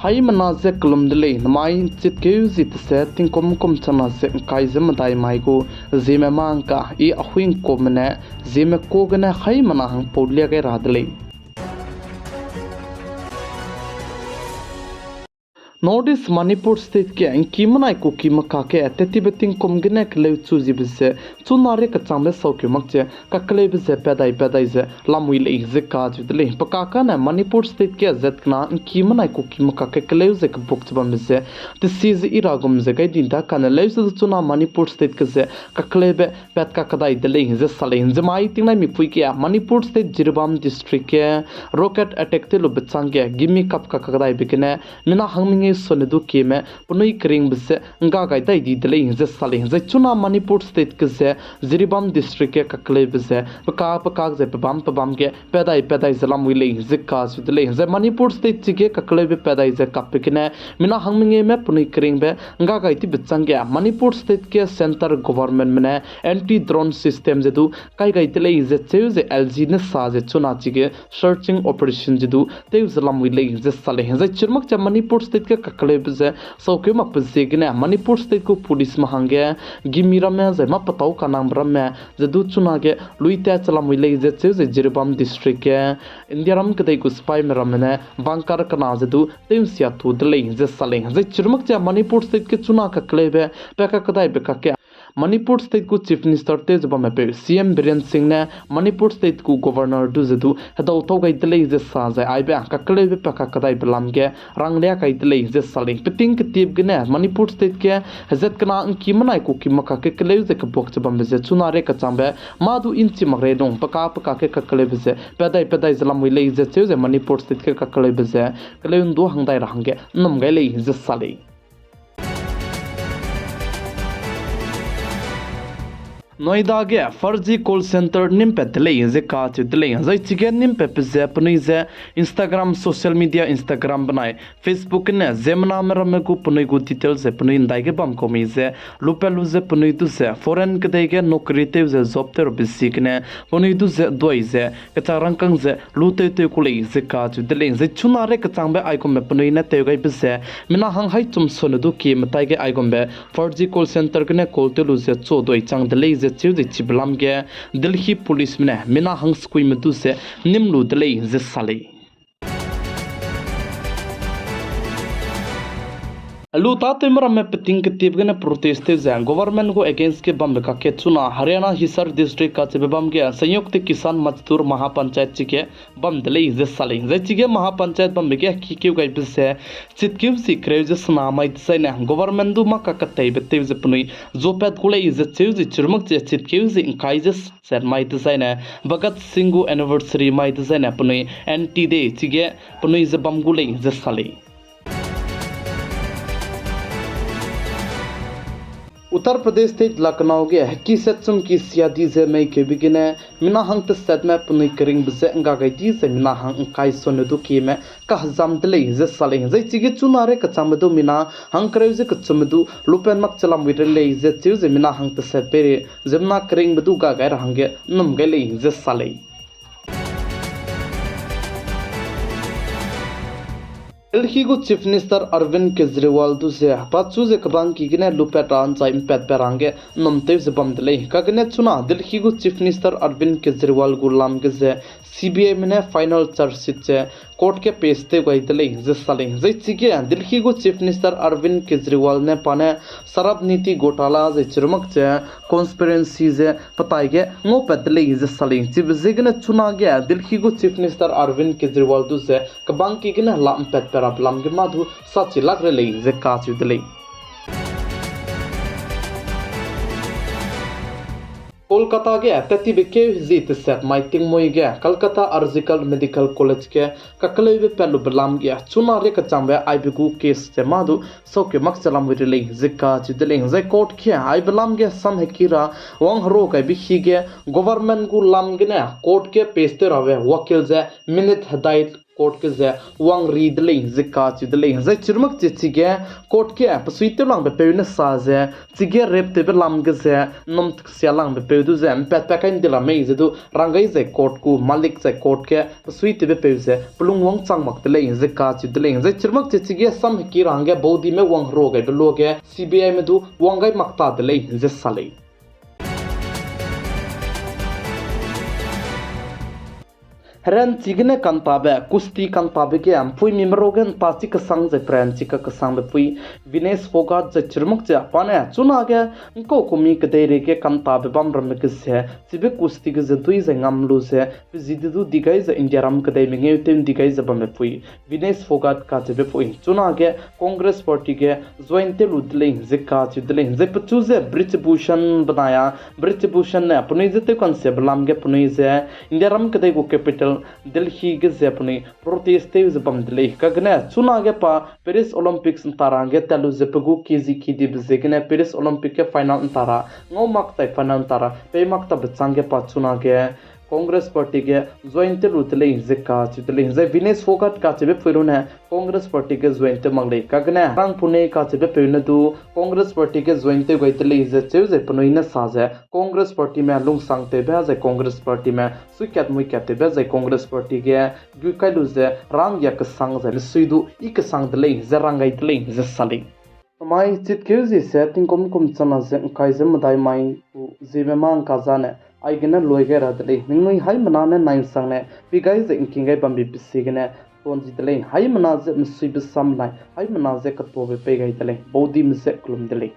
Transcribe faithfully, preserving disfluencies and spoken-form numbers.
Haimena ze kelum de lei, namai chitkeu zi tese tingkum kum chana ze ngkai ze medai mai gu, Zeme mangka i ahui ngkume ne, Zeme ka gene haimena hangpau lia gai ra de lei. North East Manipur State ge ngki menai kuki meka ke tettibe tingkum gene keleu chu zibe ze, chuna rie kechangbe saukeu mak ze, kakeleube ze padai padai ze lamui lei ze kacheu de lei. Pe kakane Manipur State ge zat kena ngki menai kuki meka ke keleu ze kebuk ze bambe ze, tesi ze i ra gum ze gai di da kane leuse du chuna Manipur State ge ze kakeleube pat kakedai de lei ze sa lei. Zeme tingnai mipui ge Manipur State Jiribam District ge rocket attack te lube chang ge gimi kap kakedaibe gene mina hang mengeu sone du kieme penui keringbe ze ngga gai dai di de lei ze sa lei. Zai chuna Manipur State ge ze Jiribam District ge kakeleube ze peka pekak ze pebam pebam ge padai padai ze lamui lei ze kacheu de lei. Zai Manipur State chige kakeleube padai ze kapbe gene mina hang mengeume penui keringbe ngga gai dibe chang ge Manipur State ge Centre Governmentme ne anti drone system ze du kai gai de lei ze cheu ze L G ne sa ze chuna chige searching operation ze du tew ze lamui lei ze sa lei. Zai chirmak ze Manipur State ge kakeleube ze saukeu makbe ziegene Manipur State gu policeme hangge gimi ramme zai mâ petâu kanangbe ramme ze du chuna ge lui tat ze lamui lei ze cheu ze Jiribam District ge Indiaram kedei gu sipaime ramme ne bunker kena ze du tew nsia tu de lei ze sa lei. Zai chirmak ze Manipur State ge chuna kakeleube pa kakedaibe kakge Manipur State gu Chief Minister tew ze bamme peu C M Biren Singh ne Manipur State gu Governor du ze du hedau tau gai de lei ze sa zai aibe kakeleube pa kakedaibe lam ge ranglia gai de lei ze sa lei. Peting ketiep gene Manipur State ge hezat kena ngki menai kuki meka ke keleu ze kebuak ze bambe ze chuna rie kechangbe mâ du inchi mak rei lung peka pekak ge kakeleube ze padai padai ze lamui lei ze cheu ze Manipur State ge kakeleube ze keleu ndu hangdai ra hangge nnum gai lei ze sa lei. Noida ge four G call center nimpat de lei ze kacheu de lei. Zai chige nimpatbe ze penui ze Instagram, social media, Instagram benai Facebook ne ziemmename ramme gu penui gu detail ze penui ndaige bam kau mei ze lupat lu ze penui du ze foreign kedei ge नौकरी tew ze job tew rabe ziegene penui du ze duai ze kechak rangkâng ze lu tew tew ku lei ze kacheu de lei. Zai chuna rie kechangbe aigumbe penui ne tew gaibe ze mina hang hai chum sone du kieme taige aigumbe four G call center gene call tew lu ze chu duai chang de lei ze cheu ze chibe lam ge Delhi policeme ne mina hang sekuime du ze nim lu de lei ze sa lei. Helu tâtewme ramme peting ketiep gene protest tew ze government gu against ge bambe kakge chuna Haryana Hisar District kacheube bam ge Sanyukta Kisan Mazdoor Mahapanchayat chige bam de lei ze sa lei. Zai chige Mahapanchayat bambe ge hekikeu gaibe ze chitkeu zi kereu ze sena mai dezaine government du mâ kaketeibe tew ze penui zuapat gu lei ze cheu ze chirmak ze chitkeu zi ngkai ze sat mai dezaine Bhagat Singh gu anniversary mai dezaine penui anti-day chige penui ze bam gu lei ze sa lei. Uttar Pradesh State Lucknow ge heki set chumki sia di ze meikeube gene mina hang tesatme penui keringbe ze ngga gai di ze mina hang ngkai sone du kieme kahezam de lei ze sa lei. Zai chige chuna rie kechangbe du mina hang kereu ze kechumme du lupat mak che lamui re lei ze cheu ze mina hang tesat peirei ziemmena keringbe du ga gai ra hangge nnum gai lei ze sa lei. Delhi gu Chief Minister Arvind Kejriwal du ze pachu ze kebangki gene lupat ra nzai mpatpat ra hangge nnum tew ze bam de lei. Kagene chuna Delhi gu Chief Minister Arvind Kejriwal gu lam ge ze C B I me ne final charge sheet ze court ge pass tew gai de lei ze sa lei. Zai chige Delhi gu Chief Minister Arvind Kejriwal ne pa ne Sharab Niti Ghotala zai chirmak ze conspiracy ze petai ge ngaupat de lei ze sa lei. Chibe ziegene chuna ge Delhi gu Chief Minister Arvind Kejriwal du ze kebangki gene hela mpatpat rabe lam ge mâ du sachi lak re lei ze kacheu de lei. Kolkata ge tettibe keu zi tesat mai tingmui ge Kolkata R G Kar Medical College ge kakeleube pat lube lam ge chuna rie kechangbe aibe gu case ze mâ du sauke mak che lamui re lei ze kacheu de lei. Zai court ge aibe lam ge samheki ra wang hero gaibe hi ge government gu lam gene court ge pass tew rabe wakil ze minute hedai court ge ze wangri de lei ze kacheu de lei. Zai chirumak che chige court ge pesui tewlangbe peu ne sa ze, chige rape tewbe lam ge ze nnum teksia langbe peu du ze mpatpat kai ndi la mei ze du ranggai zai court gu malik zai court ge pesui tewbe peu ze pelung wangchang mak de lei ze kacheu de lei. Zai chirumak che chige sam heki ra hangge baudime wang herua gaibe luage C B I me du wang gai mak ta de lei ze sa lei. Heranchi gene kantabe, kusti kantabe ge mpuimi merau ge nta chi kesang zai peranchi kakesangbe pui Vinesh Phogat zai chirumak che pa ne chunage nkau kumi kedeireige kantabe bam ramme ge ze chibe kusti ge ze dui zai ngam lu ze pe zi de du di gai ze India ram kedeime ngeutew ndi gai ze bambe pui Vinesh Phogat kacheube pui chunage Congress Party ge join tew lu de lei ze kacheu de lei. Zai pechu ze Brij Bhushan benai a, Brij Bhushan ne penui ze tew kansiabe lam ge penui ze India ram kedei gu capital Delhi ge ze penui protest tew ze bam de lei. Kagene chunage pa Paris Olympics nta ra hangge tat lu ze pe gu kezi kidibe ziegene Paris Olympic ge final nta ra ngau mak tai final nta ra pei mak tabe changge pa chunage Congress Party ge join tew lu de lei ze kacheu de lei. Zai Vinesh Phogat kacheube pui ru ne Congress Party ge join tew mak lei. Kagene Rangpune kacheube peu ne du Congress Party ge join tew gai de lei ze cheu zai penui ne sa ze Congress Party me lungsangtewbe zai Congress Party me suikat muikat tewbe zai Congress Party ge gui kai lu ze rangya kesang zai mesui du i kesang de lei ze rang gai de lei ze sa lei. Mai chitkeu zi se tingkum kum chana ze ngkai ze medai mai gu zieme ma ngka zane aigene lui gai ra de lei. Ningnui haimena ne nai'nsangne pi gai ze ngking gai bambe pe ziegene tuan zi de lei. Haimena ze mesuibe sam nai, haimena ze ketuabe pei gai de lei. Baudime ze kelum de lei.